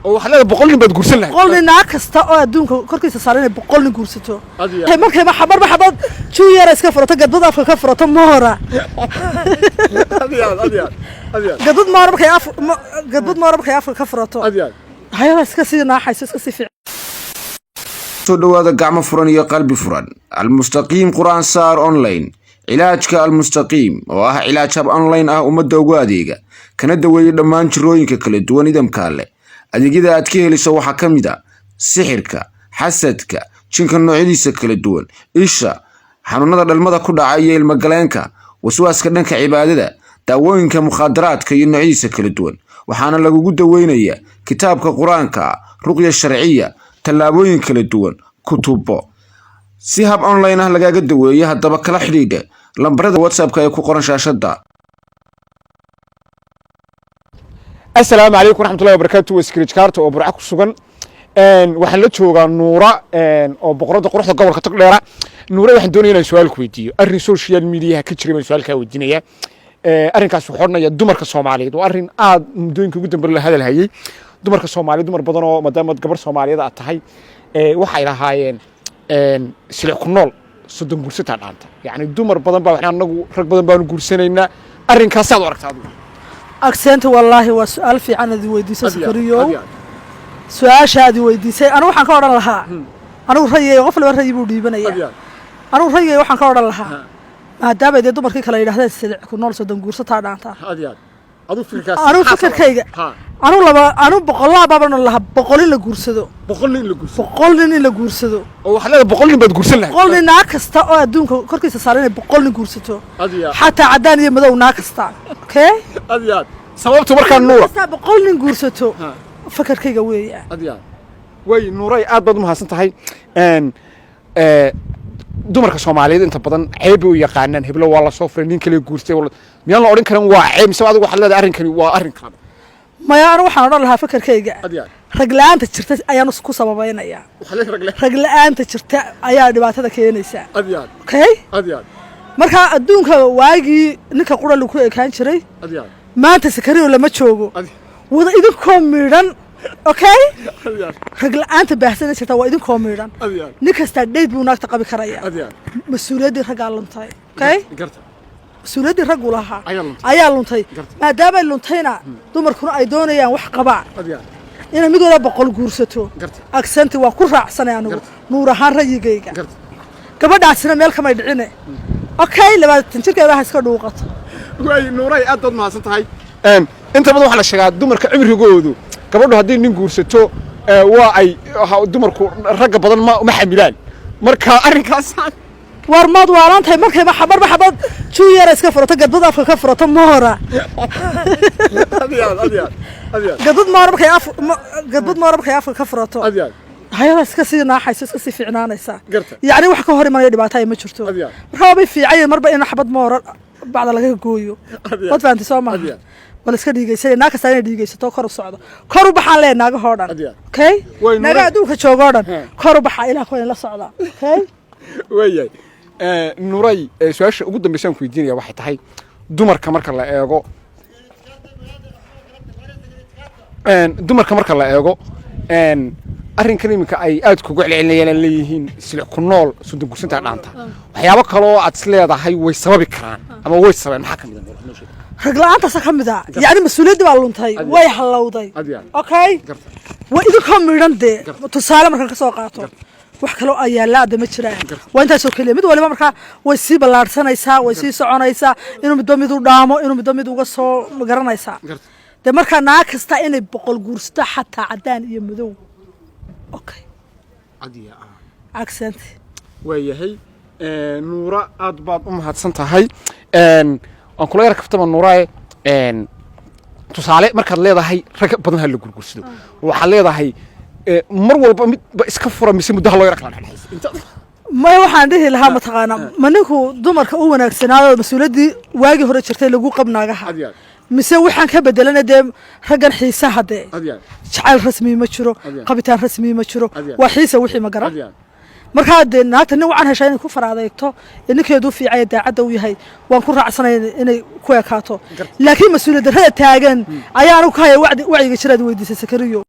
Oo waxaad leedahay 100 nin baad guursan lahayd? 100 nin, naag kasta oo adduunka korkiisa saaran inay 100 nin guursato. Aad iyo aad. Markay marba xabad juyara iska furato, gadbad afka ka furato moora. Aad iyo aad, aad iyo aad, aad iyo aad. Gadbad moora markay afka ka furato, Aad iyo aad. hayada iska sii naaxayso, iska sii fiican. Soo dhowaada, gacmo furan iyo qalbi furan. Almustaqiim Qur-aan Saar Online, cilaajka Almustaqiim oo ah cilaaj hab online ah ummadda ugu adeega kana daweeya dhammaan jirooyinka kala duwan idamka leh. Adeegyada aad ka helayso waxaa ka mid a sixirka, xasadka, jinka noocyadiisa kala duwan, isha, xanuunada dhalmada ku dhaca iyo ilmagaleenka, waswaaska dhanka cibaadada, daawooyinka mukhaadaraadka iyo noocyadiisa kala duwan. Waxaana lagugu daweynayaa kitaabka Qur-aanka, ruqya sharciya, tallaabooyin kala duwan, kutubo si hab online ah lagaaga daweeyo. Haddaba kala xidhiidha lambarada WhatsAppka ee ku qoran shaashadda. Asalaamu calaykum waraxmatullahi wabarakaatu. Waa Scratch Carta oo Burca ku sugan. Waxaan la joogaa Nuura oo boqoradda quruxda gobolka Togdheera. Nuura, waxaan doonaya inaan su-aal ku weydiiyo. Arrin social mediaha ka jiray baan su-aal kaa weydiinaya. Arrinkaas wuxuu odhanaya dumarka Soomaaliyeed, waa arrin aad muddooyinka ugu dambe la hadal hayay. Dumarka Soomaaliyeed, dumar badan oo maadaama gabar Soomaaliyeed aad tahay, waxay lahaayeen silic ku nool 30 guursataa dhaanta. Yacni dumar badan baa waxaan anagu rag badan baanu guursanaynaa. Arrinkaasaad u aragtaa adigu? Agsenta, wallaahi waa su-aal fiican aad i weydiisay, Sakariyow. Su-aasha aad i weydiisay, anigu waxaan ka odhan lahaa, anigu rayigayga, qof laba rayi buu dhiibanaya, anigu rayigayga waxaan ka odhan lahaa, maadaama dee dumarkii kale yidhahdeen silic ku nool 30 guursataa dhaanta, anigu fikirkayga, anigu laba, anigu boqollaa baaban lahaa, 100 in la guursado. 100 nin in la guursado? 100 nin in la guursado. Oo waxaad leedahay 100 nin baad guursan lahayd? 100 nin, naag kasta oo adduunka korkiisa saaran inay 100 nin guursato. Aad iyo aad. Xataa caddaan iyo madow, naag kasta, okay. Aad iyo aad. Sababtu markaa, Nuura? Kastaa 100 nin guursato, fakarkayga weeya. Aad iyo aad. Way, Nuuray, aad baad umahadsan tahay. Dumarka Soomaaliyeed inta badan ceeb bay u yaqaanaan heblo waa lasoo furay, nin kale guurtay. Miyaan la odhan karin waa ceeb, mise adigu waxaad leedahay arrinkani waa arrin kale? Maya, anigu waxaan odhan lahaa fakarkayga, Aad iyo aad. rag la-aanta jirta ayaan ku sababaynaya. Waxaad leedahay rag leh. Rag la-aanta jirta ayaa dhibaatada keenaysa. Aad iyo aad. Okay. Aad iyo aad. Marka adduunka waagii ninka qura lagu ekaan jiray, Aad iyo aad. maanta Sakariyo lama joogo. Wada idinkoo miidhan, okay. Aad iyo aad. Rag la-aanta baahsana jirta waa idinkoo miidhan. Aad iyo aad. Nin kastaa dheyd buu naagta qabi karaya. Aad iyo aad. Mas-uuliyaddii raggaa luntay, okay. Mas-uuliyaddii raggu lahaa Ayaa luntay. ayaa luntay. Maadaamay luntayna, dumarkuna ay doonayaan wax qabaan, Aad iyo aad. inay mid wada 100 guursato. Aksanti waa ku raacsanay anigu, Nuur ahaan rayigayga. Gabadhaasina meel kamay dhicine, okay, 20 jirkeeda ha iska dhuuqato. Waay, Nuuray, aad baad mahadsan tahay. Inta badan waxaa la sheegaa dumarka cimrigoodu, gabadhu haddii nin guursato, waa ay dumarku ragga badan ma xamilaan. Marka arrinkaas? War maad waalan tahay? Markay marba xabad juyara iska furato, gadbad afka ka furato moora. Aad iyo aad, aad iyo aad, aad iyo aad. Gadbad moora markay afka ka furato, Aad iyo aad. hayada iska sii naaxayso, iska sii fiicnaanaysaa. Yacni wax ka hor imanaya dhibaato ay ma jirto. Aad iyo aad. Marka waabay fiican yihiin marba in xabad moora bacda laga gooyo. Aad iyo aad. Waad fahamtay soo Aad maaha? iyo aad. Wala iska dhiigaysanay, naag kastaa inay dhiigaysato, kor u socdo, kor u baxaan lee naagahoo dhan. Aad iyo aad. Okay. Way, naaga adduunka joogoo dhan, kor u baxa, ilaah kuwa la socda, okay. Waayahay, Nuuray, su-aasha ugu dambeysaan ku weydiinaya waxay tahay, dumarka marka la eego, arrinkan iminka ay aad kugu celcelinayaan, aan leeyihiin silic ku nool 30 gursantaa dhaanta, waxyaabo kaloo aad is leedahay way sababi karaan ama way sababeen maxaa ka mid a, Nuur? Noo sheeg. Rag la-aantaasa ka mid a. Yacni mas-uuliyaddii baa luntay, way hallowday. Aad iyo aad. Okay. Waa idinkoo miidhan dee. Tusaale markaan ka soo qaato, wax kaloo ayaa laada ma jiraan, waa intaasoo keliya. Mid waliba markaa way sii ballaadhsanaysaa, way sii soconaysaa, inuu midba mid u dhaamo, inuu midba mid uga soo magaranaysaa. Dee markaa naag kasta inay 100 guursato, xataa caddaan iyo madow, okay. Accent. Waayahay, Nuura, aad baad u mahadsan tahay. Waan kula yara kaftama, Nuuraaye. Tusaale, markaad leedahay rag badan ha la gurgursado, waxaad leedahay mar walba midba iska fura, mise muddo ha loo yara kala dhexdhexaysa? Maya, waxaan dhihi lahaa, mataqaanaa, ma ninku dumarka u wanaagsanaayo mas-uuliyaddii waagii hore jirtay lagu qab naagaha, mise waxaan ka bedelana dee raggan xiisaha dee jacayl rasmi ma jiro, qabitaan rasmi ma jiro, waa xiisa wixii, ma garan. Markaa dee naagta nin wacan heshaa inay ku faraadeegto ee ninkeedu fiicaya, daacadda u yahay, waan ku raacsanaya inay ku ekaato, laakiin mas-uuliyad darrada taagan ayaa anigu ka haya. Wacyiga jiraad weydiisay, Sakariyo.